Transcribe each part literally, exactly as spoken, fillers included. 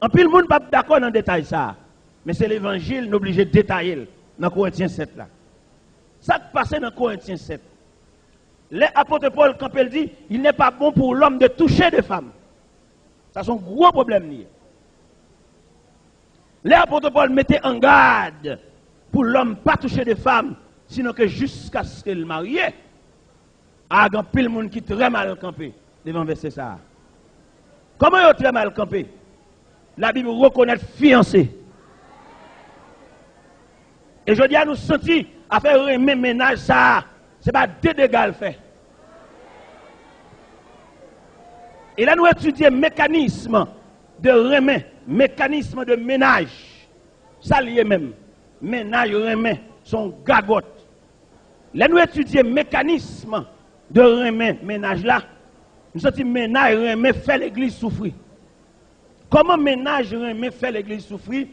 Anpil moun p ap dakò nan detay sa a, men se levanjil, n oblije detaye l nan Korentyen sèt la. Sa k pase nan Korentyen sèt? Lè apot Pòl kanpe, l di, il n'est pas bon pour l'homme de toucher de femme. Sa se yon gwo pwoblèm li ye. Lè apot Pòl mete an gad pou lòm pa touche de fam, sinon ke jiskaske l marye, a, gen anpil moun ki trè mal kanpe devan vèsè sa a. Kòman yo trè mal kanpe? Labib rekonèt fiyanse. E jodi a, nou santi afè renmen mennaj sa a, se pa de dega l fè. E lè nou etidye mekanism de renmen, mekanism de mennaj, sa l ye menm? Mennaj renmen, se yon gagòt. Lè nou etidye mekanism de renmen mennaj la, nou santi mennaj renmen fè legliz soufri. Kòman mennaj renmen fè legliz soufri?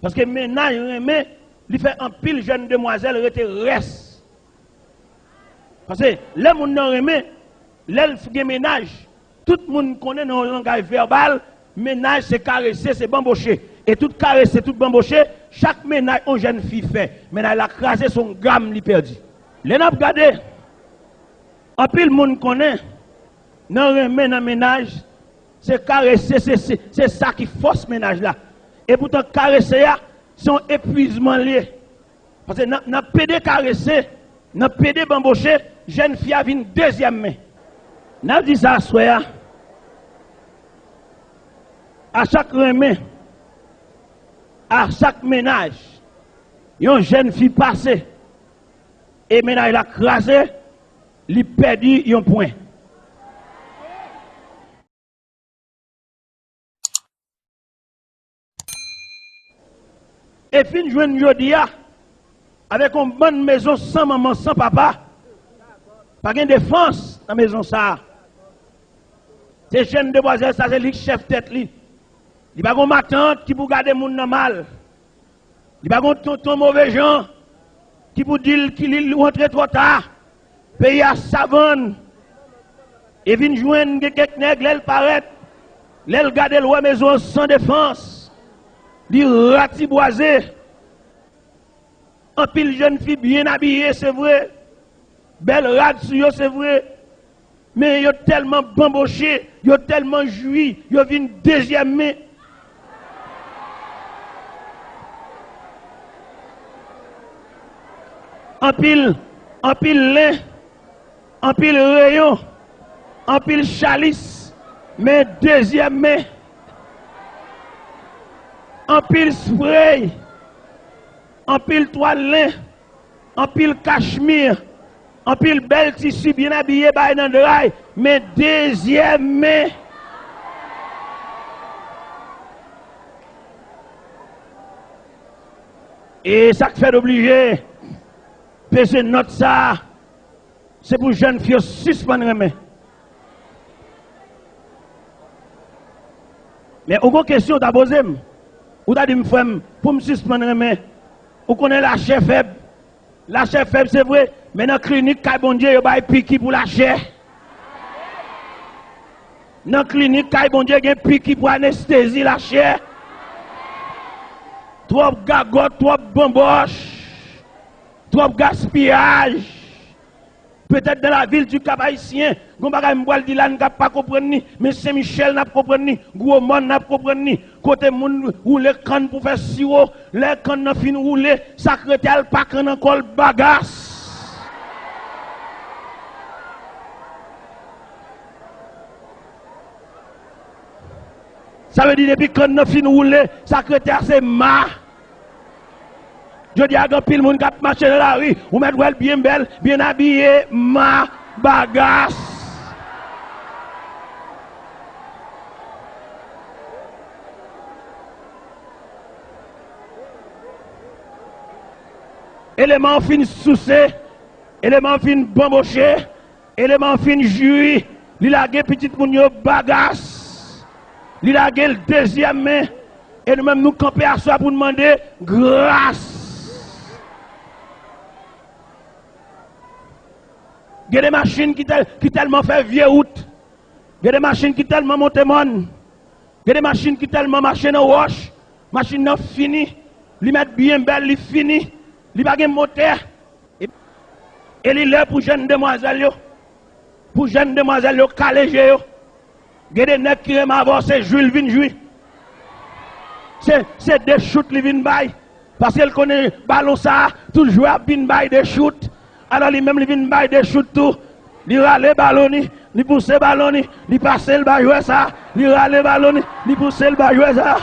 Paske mennaj renmen, li fè anpil jèn demwazèl rete rès. Paske lè moun nan renmen, lè l gen mennaj, tout moun konnen nan yon langaj vèbal, mennaj se karese, se banboche. E tout karese, tout banboche, chak mennaj yon jèn fi fè, mennaj la kraze, se yon gam li pèdi. Lè n ap gade, anpil moun konnen, nan renmen, nan mennaj, se karese, se, se, se sa ki fòs mennaj la. Epoutan, karese a, se yon epwizman l ye. Paske nan, nan pede karese, nan pede banboche, jèn fi a vin dezyèm men. N ap di sa aswè a. A chak renmen, a chak mennaj, yon jèn fi pase, e mennaj la kraze, li pèdi yon pwen. E fin jwenn jodi a, avèk yon bann mezon san manman, san papa, pa gen defans nan mezon sa a. Se jèn demwazèl sa, se li k chèf tèt li. Li pa gen matant ki pou gade moun nan mal. Li pa gen tonton move jan ki pou di l ki li rantre twò ta. Peyi a savann. E vin jwenn gen kèk nèg, lè l parèt, lè l gade, l wè mezon an san defans. Li ratibwaze. Anpil jèn fi byen abiye, se vre. Bèl rad sou yo, se vre. Men yo tèlman banboche, yo tèlman jwi, yo vin dezyèm men. Anpil, anpil len, anpil reyon, anpil chalis, men dezyèm men. Anpil sprey, anpil twal len, anpil kachmi, anpil bèl tisi byen abiye bay nan dray, men dezyèm men. E sa k fè n oblije peze nòt sa a, se pou jèn fi yo sispann renmen. Men ou gon kesyon w ta poze m. Ou ta di m, frè m, pou m sispann renmen. Ou konnen lachè fèb. Lachè fèb, se vre, men nan klinik kay Bondye, yo bay piki pou lachè. Nan klinik kay Bondye, gen piki pou anestezi lachè. Twòp gagòt, twòp banbòch, twòp gaspiyaj. Petèt dans la ville du Cap-Haïtien, gon bagay m pral di la, n ka pa konprann li, men Sen Michèl n ap konprann li, Gwo Mòn n ap konprann li, kote moun woule kann pou fè siwo, lè kann nan fin woule, sa k rete a l pa kann ankò, l bagas. Sa vle di depi kann nan fin woule, sa k rete a se ma. Jodi a, gen anpil moun k ap mache nan lari, ou mèt wè l byen bèl, byen abiye, ma, bagas. Eleman an fin souse, eleman an fin banboche, eleman an fin jwi, li lage pitit moun yo bagas, li lage l dezyèm men, e nou menm nou kanpe aswè a pou n mande gras. Gen de machin ki tèl-, ki tèlman fè vye wout, gen de machin ki tèlman monte mòn, Gen de machin ki tèlman mache nan wòch, machin nan fini, li mèt byen bèl, li fini, li pa gen motè. E, e li lè pou jèn demwazèl yo, pou jèn demwazèl yo kale je yo. Gen de nèg ki renmen avè w, se jwi l vin jwi. Se, se de chout li vin bay. Paske l konnen balon sa a, tout jwè ap vin bay de chout. Alò li menm li vin bay de chout tou. Li rale balon ni, li pouse balon ni, li pase l ba jwè sa a, li rale balon ni, li pouse l ba jwè sa a.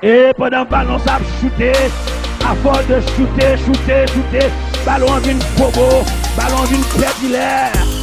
E pandan balon sa ap choute, afòs de choute, choute, choute, balon an vin bobo, balon an vin pèdi lè.